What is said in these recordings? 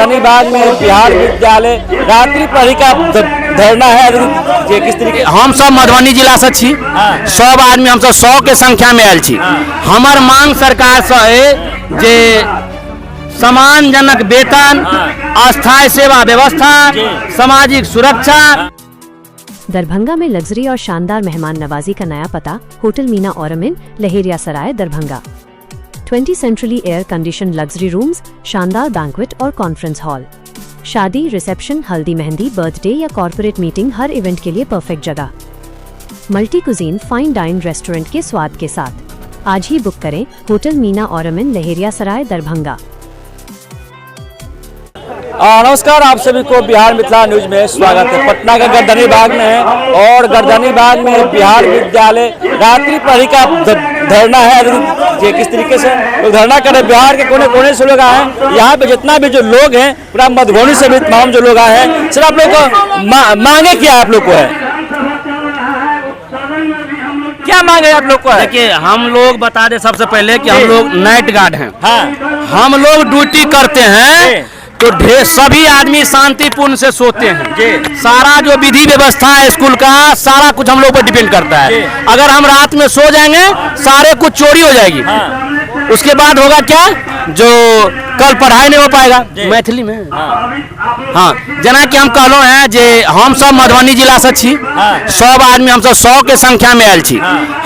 गर्दनीबाग में बिहार विद्यालय रात्रि प्रहरी का धरना है। जे किस तरीके हम सब मधुबनी जिला से छी, सब आदमी हम सब 100 के संख्या में आयल छी। हमर मांग सरकार से है जे सम्मानजनक वेतन, अस्थायी सेवा व्यवस्था, सामाजिक सुरक्षा। दरभंगा में लग्जरी और शानदार मेहमान नवाजी का नया पता, होटल मीना औरमिन, Laheria Sarai, Darbhanga. 20 centrally air condition luxury rooms, शानदार बैंक्वेट और कॉन्फ्रेंस हॉल। शादी, रिसेप्शन, हल्दी, मेहंदी, बर्थडे या कॉर्पोरेट मीटिंग, हर इवेंट के लिए परफेक्ट जगह। Multi cuisine fine dine restaurant के स्वाद के साथ आज ही बुक करें होटल मीना औरमिन, लहेरिया सराय, दरभंगा। नमस्कार, आप सभी को बिहार मिथिला न्यूज में स्वागत है। पटना के गर्दनी बाग में है और गर्दनी बाग में बिहार विद्यालय रात्रि प्रहरी का धरना है। जे किस तरीके से लोग धरना कर रहे हैं, बिहार के कोने कोने से लोग आए हैं। यहाँ पे जितना भी जो लोग हैं, पूरा मधुबनी से भी तमाम जो लोग आए हैं। सर, आप लोग को मांगे क्या आप लोग को है? क्या मांगे आप लोग को है? देखिए, हम लोग बता दें सबसे पहले कि हम लोग नाइट गार्ड हैं। हम लोग ड्यूटी करते हैं तो ढेर सभी आदमी शांतिपूर्ण से सोते हैं। सारा जो विधि व्यवस्था है स्कूल का, सारा कुछ हम लोग पर डिपेंड करता है। अगर हम रात में सो जाएंगे, सारे कुछ चोरी हो जाएगी। उसके बाद होगा क्या, जो कल पढ़ाई नहीं हो पाएगा। मैथिली में हाँ, जेना कि हम कहलहुँ हैं जे हम सब मधुबनी जिला से छी, सब आदमी हम सब 100 के संख्या में आयल छी।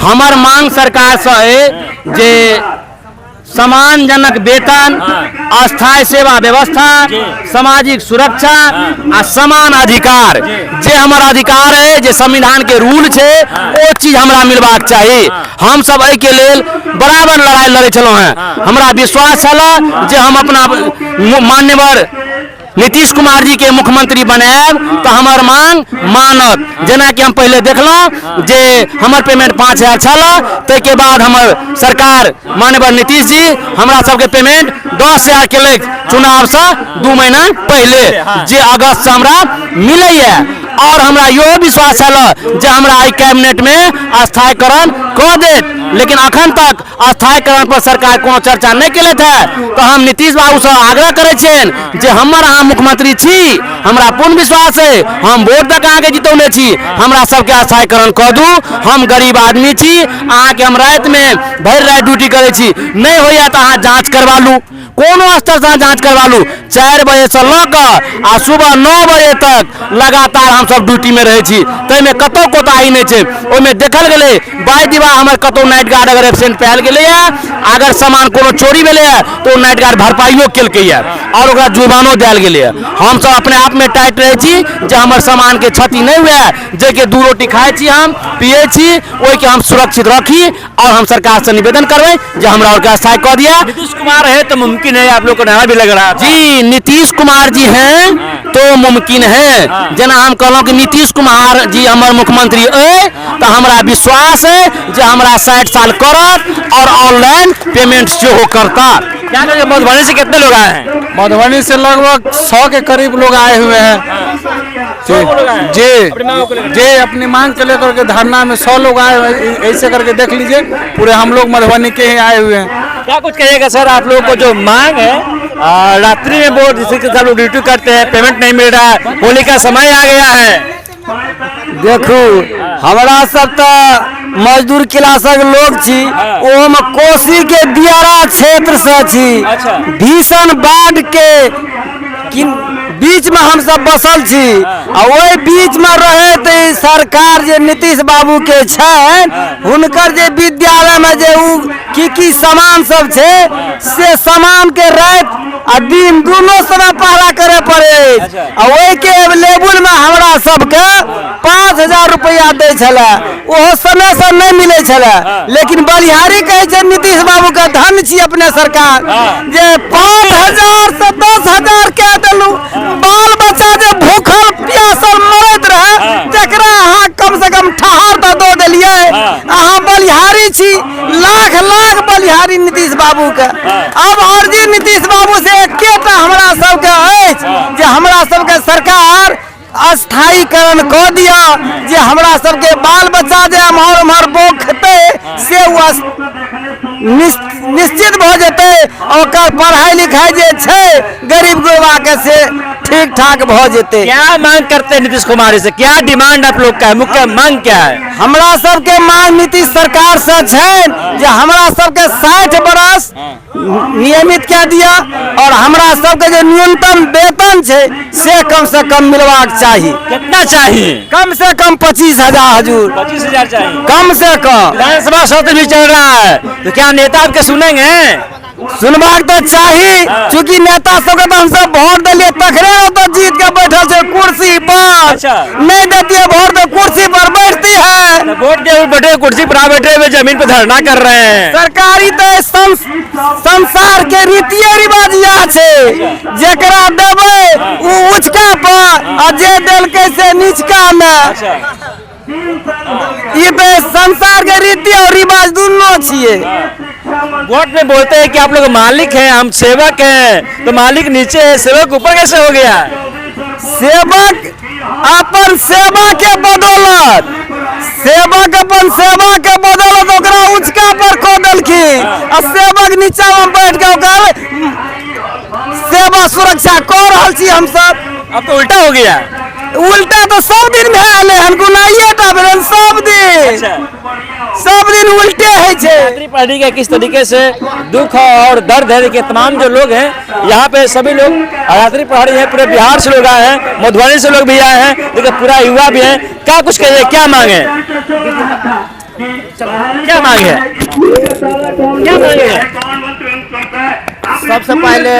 हमर मांग सरकार से है जे सम्मानजनक वेतन, अस्थायी सेवा व्यवस्था, सामाजिक सुरक्षा आ समान अधिकार। जे हमर अधिकार है, जे संविधान के रूल छै, ओ चीज हमरा मिलबाक चाही। हम सब एहि के लेल बराबर लड़ाई लड़ै छलहुँ हेँ। हमरा विश्वास छल जे हम अपना मान्यवर नीतीश कुमार जी के मुख्यमंत्री बनायब तऽ हमर मांग मानत। जेनाकि हम पहिले देखलहुँ जे हमर पेमेंट 5000 छल, ताहिके बाद हमर सरकार मान्यवर नीतीश जी हमरा सबके पेमेंट 10,000 केलक चुनावसँ 2 महीना पहिले, जे अगस्तसँ हमरा मिलैए। और हमरा इहो विश्वास छल जे हमरा एहि कैबिनेटमे स्थायीकरण कऽ देत, लेकिन अखन तक स्थायीकरण पर सरकार कोनो चर्चा नहि केलथि है। तऽ हम नीतीश बाबूसँ आग्रह करै छियनि जे हमर अहाँ मुख्यमंत्री छी, हमरा पूर्ण विश्वास है, हम वोट दऽ कऽ अहाँके जितौने छी, हमरा सबके स्थायीकरण कऽ दू। हम गरीब आदमी छी, अहाँके हम रातिमे भरि राति ड्यूटी करै छी। नहि होइए तऽ अहाँ जाँच करवा लू, कोनो स्तरसँ अहाँ जाँच करवा लू। 4 बजेसँ लऽ कऽ आ सुबह 9 बजे तक लगातार हमसब ड्यूटीमे रहै छी, ताहिमे कतहु कोताही नहि छै। ओहिमे देखल गेलै बाइ दिवा हमर कतहु नाइट गार्ड अगर एबसेंट पायल गेलैए, अगर सामान कोनो चोरी भेलैए तऽ ओ नाइट गार्ड भरपाइयो केलकैए आओर ओकरा जुर्मानो देल गेलैए। हमसब अपने आपमे टाइट रहै छी जे हमर सामानके क्षति नहि हुए, जाहिके 2 रोटी खाइ छी, हम पियै छी, ओहिके हम सुरक्षित रखी। और हम सरकार से निवेदन करबै जे हमरा और स्थायी कऽ दिया। नीतीश कुमार है तो मुमकिन है, आप लोग को नया भी लग रहा है। जी, नीतीश कुमार जी हैं तो मुमकिन है। जेना हम कहलहुँ कि नीतीश कुमार जी हमर मुख्यमंत्री अइ तऽ हमरा विश्वास है जे हमरा 60 साल करत और ऑनलाइन पेमेंट सेहो करता। क्या कहेंगे, मधुबनी से कितने लोग आए हैं? मधुबनी से लगभग 100 के करीब लोग आए हुए हैं। जी जी जी, अपनी मांग के लेकर के धरना में 100 लोग आए हुए हैं। ऐसे करके देख लीजिए, पूरे हम लोग मधुबनी के ही आए हुए हैं। क्या कुछ कहिएगा सर, आप लोगों को जो मांग है, रात्रि में बहुत जिस तरीके से आप लोग ड्यूटी करते हैं, पेमेंट नहीं मिल रहा है, होली का समय आ गया है। देखू, हमरा सब तऽ मजदूर क्लासक लोग छी, ओहोमे कोसी के दियारा क्षेत्र से छी। भीषण बाढ़ के बीच में हम सब बसल छी आ ओहि बीच में रहैत ई सरकार जे नीतीश बाबू के छनि, हुनकर जे विद्यालय में जे उ की की सामान सब छै, से सामान के राति आ दिन दुनू समय पहरा करे पड़े। आ ओहि के अवेलेबल में हमरा सबके 5000 रुपया दै छलै, ओहो समय से नहि मिलै छलै। लेकिन बलिहारी कहै छै नीतीश बाबू के, धन छी अपने सरकार जे 5000 से 10,000 कह देलू। बाल बच्चा जे भूखल प्यासल मरैत रहे, तकरा अहाँ कम से कम ठहर तऽ दऽ देलियै। अहाँ बलिहारी छी, लाख लाख बलिहारी नीतीश बाबू के। अब अर्जी नीतीश बाबू से एकेटा हमरा सबके अछि जे हमरा सबके सरकार अस्थायीकरण कऽ दिअ, जे हमरा सबके बाल बच्चा जे एम्हर ओम्हर बौखतै से ओ निश्चित भऽ जेतै। ओकर पढ़ाई लिखाई जे छै गरीब गुरबा के से ठीक ठाक भऽ जेतै। क्या मांग करते हैं नीतीश कुमार से, क्या डिमांड आप लोग का है, मुख्य मांग क्या है? हमरा सबके मांग नीतीश सरकार से छै जे हमरा सबके 60 बरस नियमित कए दिअ और हमरा सबके जे न्यूनतम वेतन छै से कम से कम मिलबाक चाही। कितना चाहिए? कम से कम 25,000 हजूर। 25,000 चाहिए कम से कम। विधानसभा सत्र भी चल रहा है, तो क्या नेता आपके सुनेंगे? सुनबाक तऽ चाही, चूँकि नेता सबके तऽ हमसब वोट देलियै तखने ओतऽ जीत के बैठल छै कुर्सी पर। अच्छा। नहीं देतियै वोट तो कुर्सी पर बैठती है। तो वोट दिए बैठे कुर्सी पर, बैठे हुए जमीन पर धरना कर रहे हैं। सरकारी तऽ संसार के रीतिये रिवाज इएह छै, जेकरा देबै ओ ऊँचका पर आ जे देलकै से निचका मे। ई तऽ संसार के रीति और रिवाज दुनू छियै। वोट में बोलते हैं कि आप लोग मालिक हैं, हम सेवक हैं, तो मालिक नीचे है, सेवक ऊपर कैसे हो गया? सेवक अपन सेवा के बदौलत, सेवक अपन सेवा के बदौलत ओकरा ऊँचका पर कऽ देलखिन आ सेवक नीचा मे बैठ के ओकर सेवा सुरक्षा कऽ रहल छी हमसब। अब तो उल्टा हो गया। उल्टा तऽ सब दिन भए गेलै हन, गुनाइए टा भेलै सब दिन। सब दिन उल्टे होइ छै। यात्री पार्टी का किस तरीके से दुख और दर्द है, देखिए तमाम जो लोग हैं यहाँ पे सभी लोग यात्री प्रहरी हैं, पूरे बिहार से लोग आए हैं, मधुबनी से लोग भी आए हैं, देखिए पूरा युवा भी है। क्या कुछ कहिए, क्या मांगे, क्या मांग है, क्या मांगे है? सबसे पहले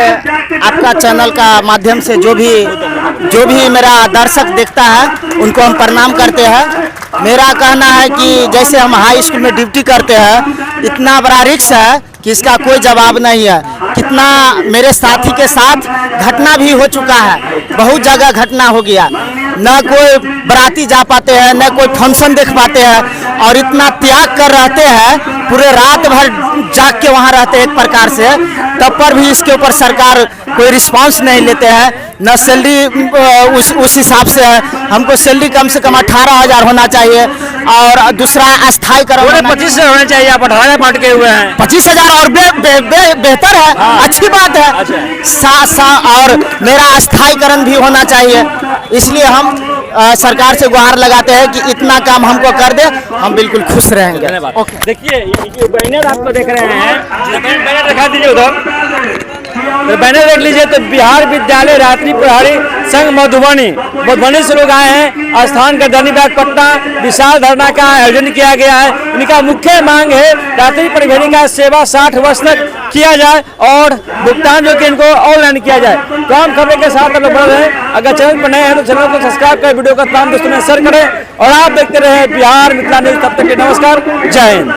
आपका चैनल का माध्यम से जो भी मेरा दर्शक देखता है उनको हम प्रणाम करते हैं। मेरा कहना है कि जैसे हम हाई स्कूल में ड्यूटी करते हैं, इतना बड़ा रिक्स है कि इसका कोई जवाब नहीं है। कितना मेरे साथी के साथ घटना भी हो चुका है, बहुत जगह घटना हो गया, न कोई बराती जा पाते हैं, न कोई फंक्शन देख पाते हैं और इतना त्याग कर रहते हैं, पूरे रात भर जाग के वहाँ रहते हैं एक प्रकार से, तब पर भी इसके ऊपर सरकार कोई रिस्पांस नहीं लेते हैं। न सैलरी उस हिसाब से है, हमको सैलरी कम से कम 18,000 होना चाहिए और दूसरा अस्थायी करण 25,000 होना चाहिए, आप 18,000 बांट के हुए हैं। 25,000 और बेहतर है। हाँ। अच्छी बात है। अच्छा। सा और मेरा अस्थायीकरण भी होना चाहिए, इसलिए हम सरकार से गुहार लगाते हैं कि इतना काम हमको कर दे, हम बिल्कुल खुश रहेंगे। ओके, देखिए ये बैनर आपको देख रहे हैं, बैनर दिखा दीजिए उधर, तो बैनर देख लीजिए। तो बिहार विद्यालय रात्रि प्रहरी संघ मधुबनी, मधुबनी से लोग आए हैं। स्थान गर्दनीबाग पटना विशाल धरना का आयोजन किया गया है। इनका मुख्य मांग है रात्रि परिवहन का सेवा 60 वर्ष तक किया जाए और भुगतान जो कि इनको ऑनलाइन किया जाए। तमाम खबरों के साथ हम लोग बढ़ रहे हैं। अगर चैनल पर नए हैं तो चैनल को सब्सक्राइब करें, वीडियो को तमाम दोस्तों में शेयर करें और आप देखते रहे बिहार मिथिला न्यूज। तब तक के नमस्कार, जय हिंद।